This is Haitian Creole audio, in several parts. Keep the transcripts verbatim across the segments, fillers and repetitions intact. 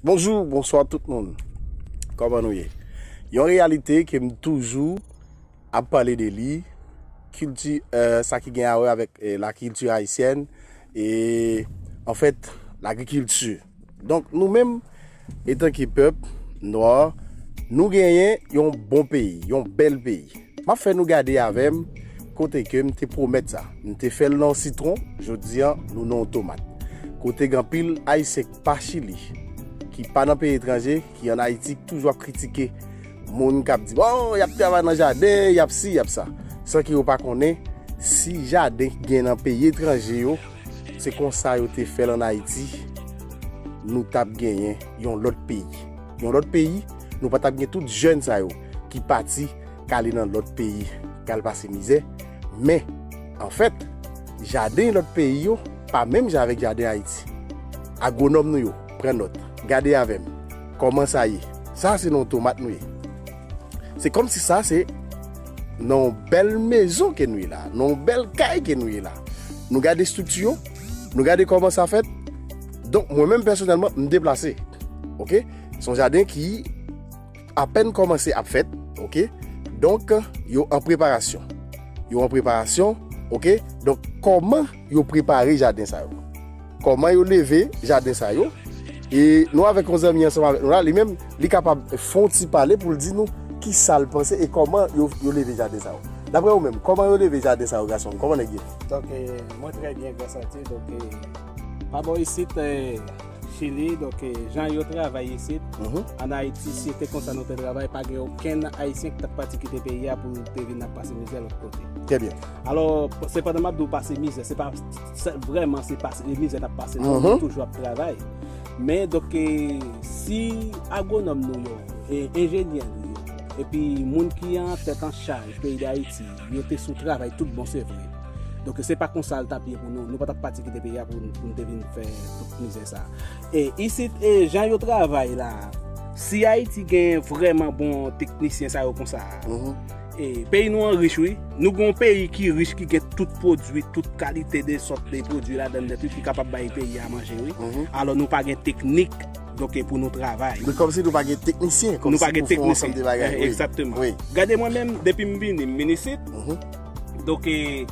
Bonjou, bonswa tout moun. Kòman nou ye? Yon reyalite ke m toujou ap pale de li, kilti, eh, sa ki gen a wè avèk, eh, lakilti ayisyèn e, anfèt, lagrikilti. Donk, nou menm, etanke pèp nwa, nou genyen yon bon peyi, yon bèl peyi. M ap fè nou gade avè m kote ke m te pwomèt sa. M te fè l nan yon sitwon, jodi a, nou nan yon tomat. Kote gen anpil Ayisyen k pa Chili, ki pa nan peyi etranje, ki ann Ayiti, ki toujou ap kritike moun k ap di, bon, y ap travay nan jaden, y ap si, y ap sa. San ke yo pa konnen, si jaden ki gen nan peyi etranje yo, se konsa yo te fè l ann Ayiti, nou t ap genyen yon lòt peyi. Yon lòt peyi, nou pa t ap gen tout jèn sa yo ki pati k ale nan lòt peyi, k al pase mizè. Men, anfèt, jaden lòt peyi yo pa menm jan avèk jaden Ayiti. Agwonòm nou yo, pran nòt, gade avè m kòman sa ye. Sa se nan yon tomat nou ye. Se kòmsi sa se nan yon bèl mezon ke nou ye la, nan yon bèl kay ke nou ye la. Nou gade estrikti yo, nou gade kòman sa fèt. Donk, mwen menm pèsonèlman, m deplase. Oke? Se yon jaden ki apèn kòmanse ap fèt. Oke? Donk, yo an preparasyon. Yo an preparasyon. Oke? Donk, kòman yo prepare jaden sa yo? Kòman yo leve jaden sa yo? E nou avèk yon zanmi ansanm avèk nou la, li menm, li kapab fè yon ti pale pou l di nou ki sa l panse e kòman yo, yo leve jaden sa yo. Daprè ou menm, kòman yo leve jaden sa yo, gason m? Kòman nèg ye? Donk, eh, mwen trè byen, gras a Dye. Donk, eh, pa bò isit, eh, Chili, donk, eh, jan yo travay isit, Mhm. ann Ayiti, si te konsa nou te travay, pa gen okenn Ayisyen ki t ap pati kite peyi a pou te vin ap pase mizè lòt kote. Trè byen. Alò, sepandan m ap di w pase mizè, se pa, se, vrèman, se pase mizè n ap pase, non, nou Mhm. toujou ap travay. Men, donk, eh, si agwonòm nou yo, e enjenyè nou yo, epi moun ki an tèt an chaj peyi Dayiti, yo te sou travay tout bon, se vre. Donk, se pa konsa l t ap ye pou nou. Nou pa t ap pati kite peyi a pou, pou n te vin fè tout mizè sa. E isit, e jan yo travay la, si Ayiti gen vrèman bon teknisyen sa yo konsa, Mhm. e peyi nou an rich, wi. Nou gen yon peyi ki rich, ki gen tout pwodui, tout kalite de sòt de pwodui ladan l nèt, wi, ki kapab bay peyi a manje, wi. Mhm. Alò, nou pa gen teknik, donk, e pou nou travay. Men kòmsi nou pa gen teknisyen, Nou kòmsi pa gen pou fè yon teknisyen. ansanm de bagay, Eh, wi. Egzakteman. Wi. Gade mwen menm, depi m vini, m vin isit, Mhm. donk, e,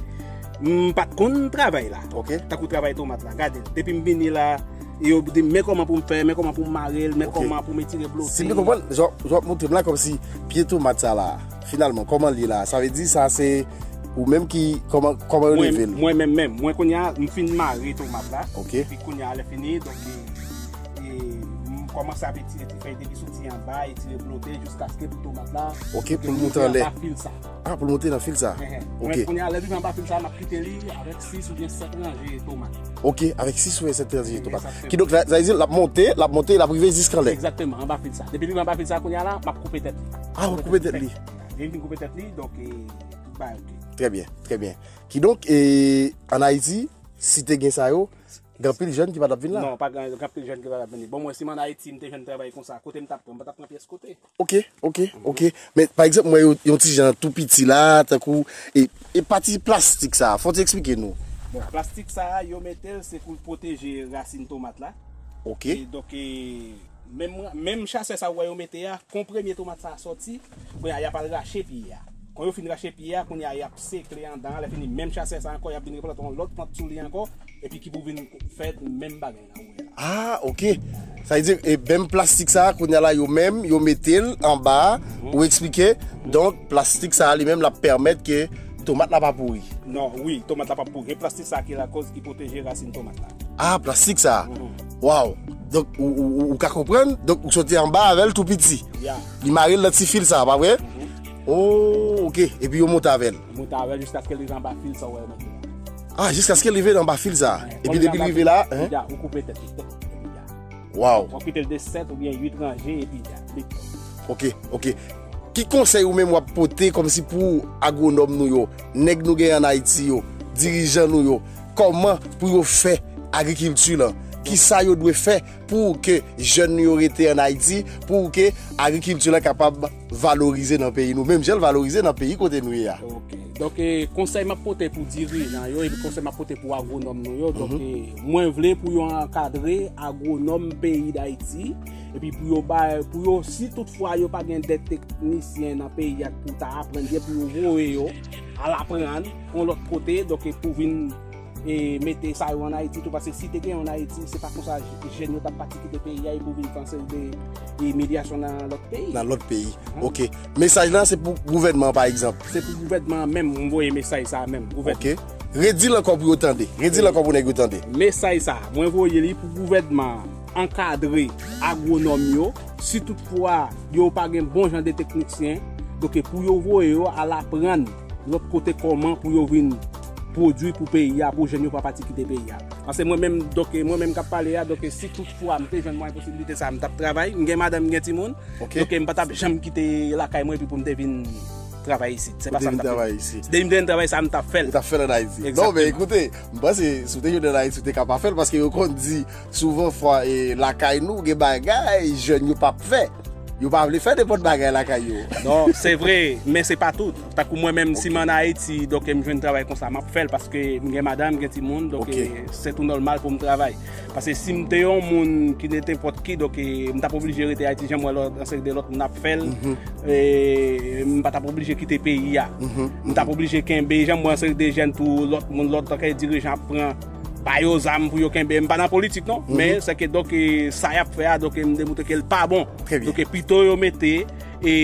m pa t konn travay la. Ok. Tankou travay tomat la. Gade, depi m vini la, yo di m, men kòman pou m fè, men kòman pou m mare l, men Ok. kòman pou m etire blote. Si m byen konprann, jan, jan w ap montre m la, kòmsi pye tomat sa la, finalman, kòman l ye la? Sa vle di, sa se ou menm ki, kòman, kòman yo Mwen, leve l? mwen menm, menm, mwen kounye a, m fin mare tomat la. Ok. Epi kounye a, lè fini, donk, e, e, m kòmanse ap etire ti fèy depi soti anba, etire blote, jiskaske pou tomat la, Ok, pou l monte anlè. anba fil sa. Ah, pou l monte nan fil sa. Ehe. Ok. Mwen, kounye a, lè l rive anba fil sa, m ap kite li avèk sis oubyen sèt ranje tomat. Ok, avèk sis oubyen sèt ranje tomat. Egzakteman. Kidonk, sa, sa vle di, l ap monte, l ap monte, l ap rive jiskanlè. Egzakteman, anba fil sa. Depi l rive anba fil sa, kounye a la, m ap koupe tèt li. Ah, w ap koupe tèt li. Lè m fin koupe tèt li, donk, e, tout bagay ok. Trè byen, trè byen. Kidonk, e, ann Ayiti, si te gen sa yo, gen anpil jèn ki pa t ap vin la. Non, pa gen, gen anpil jèn ki pa t ap vini. Bon, mwen, si m ann Ayiti, m te jwenn travay konsa, kote m t ap pran? M pa t ap pran pyès kote. Ok, ok, ok. Men, pa egzanp, mwen, yon, yon ti jan tou piti la, tankou, e, e pati plastik sa, fò w ti eksplike nou. Bon, plastik sa, yo mete l, se pou l pwoteje rasin tomat la. Ok. E donk, e, menm, menm chasè sa ou wè yo mete a, kon premye tomat sa sòti, kounye a, y ap al rache pye a. Kon yo fin rache pye a, kounye a, y ap sekle andan an, lè fini, menm chasè sa ankò, y ap vin replante yon lòt plant sou li ankò, epi ki pou vin fè menm bagay la ou wè la. Ah, ok. Sa vle di, e, menm plastik sa, kounye a la, yo menm, yo mete l anba, Mhm. ou eksplike. Donk, plastik sa, li menm, l ap pèmèt ke tomat la pa pouri. Non, wi, tomat la p ap pouri. E plastik sa ki lakòz ki pwoteje rasin tomat la. Ah, plastik sa. Mhm. Waw. Donk, ou, ou, ou, ou ka konprann. Donk, ou soti anba avè l tou piti. Ya. Li mare l nan ti fil sa, pa vre? Mhm. Oh, ok. Epi yo monte avè l. Monte avè l jiskaske l rive anba fil sa, ou wè yo mete la. Ah, jiskaske l rive anba fil sa. Eh, Epi depi l rive la, hein? Deja, ou koupe tèt li. Tèt li deja. Waw. W ap kite l de sèt oubyen uit ranje epi ya, li prè. Ok, ok. Ki konsèy ou menm w ap pote kòmsi pou agwonòm nou yo, nèg nou genyen ann Ayiti yo, dirijan nou yo, kòman pou yo fè agrikilti lan? Kisa yo dwe fè pou ke jèn nou yo rete ann Ayiti, pou ke agrikilti lan kapab valorize nan peyi nou, menm jan l valorize nan peyi kote nou ye a? Ok. Donk, e, konsèy m ap pote pou dirijan yo, epi konsèy m ap pote pou agwonòm nou yo, donk, e, mwen vle pou yo ankadre agwonòm peyi Dayiti, epi pou yo bay, pou yo, si toutfwa yo pa gen de teknisyen nan peyi a pou ta aprann byen, pou yo voye yo al aprann yon lòt kote, donk, e, pou vin e mete sa yo ann Ayiti tou, paske si te gen ann Ayiti, se pa konsa jèn yo t ap pati kite peyi a, e pou vin fè yon seri de imilyasyon nan lòt peyi. Nan lòt peyi. Oke. Mesaj la, se pou gouvènman an, pa egzanp. Se pou gouvènman an menm, m voye mesaj sa a menm, gouvènman. Oke. Redi l ankò pou yo tande. Redi l ankò pou nèg yo tande. Mesaj sa a, mwen voye li pou gouvènman an ankadre agwonòm yo, si toutfwa yo pa gen bon jan de teknisyen, donk pou yo voye yo al aprann lòt kote kòman pou yo vin pwodui pou peyi a, pou jèn yo pa pati kite peyi a. Paske mwen menm, donk, mwen menm k ap pale a, donk, si toutfwa m te jwenn mwayen posiblite sa a, m t ap travay, m gen madanm, m gen timoun, donk, m pa t ap janm kite lakay mwen epi pou m te vin travay isit. Se pa sa m t ap fè. Depi m te vin travay sa a, m t ap fè l. Ou t ap fè l ann Ayiti. Non, men ekoute, m panse, si w te jwenn ann Ayiti, w te ka pa fè l, paske yo konn di, souvan fwa, e, lakay nou, gen bagay, jèn yo p ap fè. Yo pa vle fè nenpòt bagay lakay yo. Non, se vre, men se pa tout. Tankou mwen menm, si m ann Ayiti, donk, m jwenn travay konsa, m ap fè l paske m gen madanm, m gen timoun, donk, e, se tou nòmal pou m travay. Paske si m te yon moun ki te nenpòt ki, donk, e, m t ap oblije rete Ayiti, jan m wè lòt, yon seri de lòt moun ap fè l, e, m pa t ap oblije kite peyi a. M t ap oblije kenbe, jan m wè yon seri de jèn tou, lòt moun, lòt, tankou dirijan ap pran ba yo zam pou yo kenbe. M pa nan politik non, men se ke donk, e, sa y ap fè a, donk, e, m demontre ke l pa bon. Donk, e, pito yo mete, e,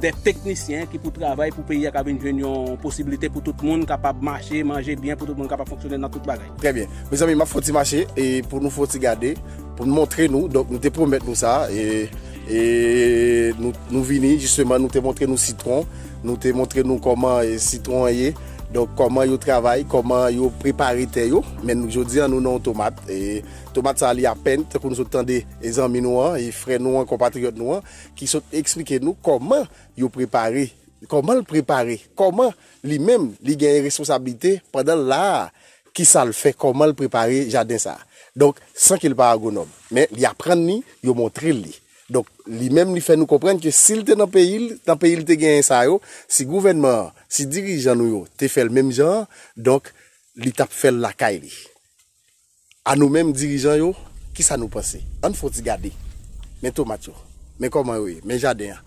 de teknisyen ki pou travay pou peyi a ka vin jwenn yon posiblite pou tout moun kapab mache, manje byen, pou tout moun kapab fonksyone nan tout bagay. Trè byen. Mezanmi, m ap fè yon ti mache, e, pou nou fè yon ti gade, pou nou montre nou. Donk, nou te pwomèt nou sa, e, e nou, nou vini, jisteman, nou te montre nou sitwon, nou te montre nou kòman, e, sitwon an ye, donk, kòman yo travay, kòman yo prepare tè yo. Men nou, jodi a, nou nan yon tomat, e tomat sa a, li apèn, tankou nou sot tande, e zanmi nou an, e frè nou an, konpatriyòt nou an, ki sot eksplike nou kòman yo prepare, kòman l prepare, kòman li menm, li genyen responsablite pandan l la a, kisa l fè, kòman l prepare jaden sa a. Donk, san ke l pa agwonòm, men li aprann li, yo montre l li. Donk, li menm, li fè nou konprann ke si l te nan peyi l, nan peyi l te genyen sa yo, si gouvènman an, si dirijan nou yo te fè l menm jan an, donk, li t ap fè l lakay li. A nou menm, dirijan yo, kisa nou panse? Ann fè yon ti gade. Men tomat yo. Men kòman yo ye. Men jaden an.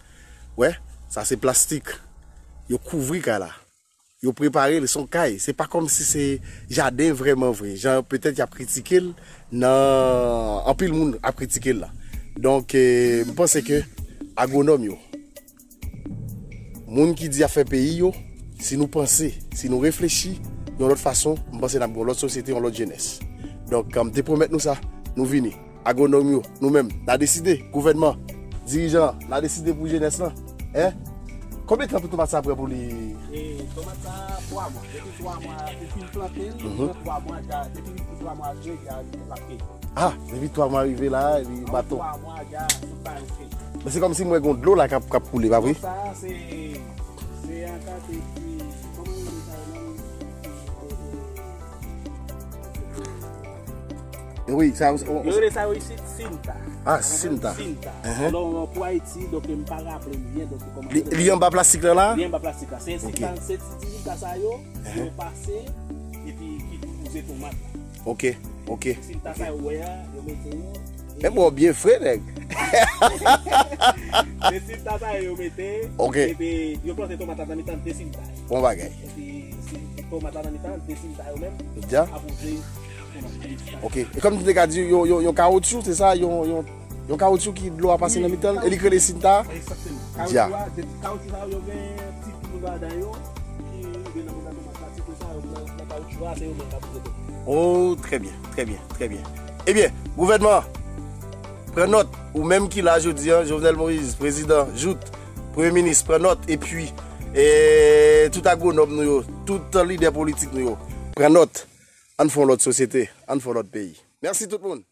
Wè, sa se plastik. Yo kouvri kay la. Yo prepare l, se yon kay. Se pa kòmsi se jaden vrèman vre. Jan petèt y ap kritike l nan, anpil moun ap kritike l la. Donk, e, m panse ke agwonòm yo, moun ki di y ap fè peyi yo, si nou panse, si nou reflechi yon lòt fason, m panse n ap gen yon lòt sosyete, yon lòt jenès. Donk, m te pwomèt nou sa, nou vini. Agwonòm yo, nou menm, n a deside, gouvènman, dirijan, n a deside pou jenès lan. Hein? Konbyen tan pou tomat sa pran pou li? E, tomat sa, twa mwa. Depi twa mwa, depi l plante l, li pran twa mwa, ja, depi l pran twa mwa, ja, l ap fini. Ah, depi twa mwa rive la, li baton. Twa mwa, ja, tout bagay fini. Men se kòmsi m wè gon dlo la k ap, k ap koule, pa vre? Sa, se, se yon kate ki, kòman yo rele sa yo menm? Wi, sa, yo rele sa yo isit Sinta. Ah, Sinta. Sinta. Alò, pou Ayiti, donk, m pa raple m byen, donk, kòman li, li anba plastik la, la? Li anba plastik la. Se Sinta, se ti Sinta sa yo, yo pase, epi ki pou pouze tomat la. Ok, ok. Sinta sa yo wè a, yo mete yo. Men bon, byen fre, nèg. Se Sinta sa yo mete, ok, epi yo plante tomat la nan mitan de Sinta yo. Bon bagay. Epi si tomat la nan mitan de Sinta yo menm, ap pouze. Ok. E kòm nou te ka di, yon, yon, yon kawotchou, se sa, yon, yon, yon kawotchou ki dlo a pase nan mitan l, e li k rele Sinta. Egzakteman. Kawotchou a, se ti kawotchou sa yo gen ti dlo ladan yo, ki rive nan mitan tomat la, ti dlo sa yo pran nan kawotchou a, se yo menm k ap poze dlo. Oh, trè byen, trè byen, trè byen. Ebyen, gouvènman, pran nòt, ou menm ki la jodi a, Jovenel Moïse, prezidan, Jout, premye minis, pran nòt, epi, e, tout agwonòm nou yo, tout lidè politik nou yo, pran nòt. Ann fè yon lòt sosyete, ann fè yon lòt peyi. Mèsi tout moun.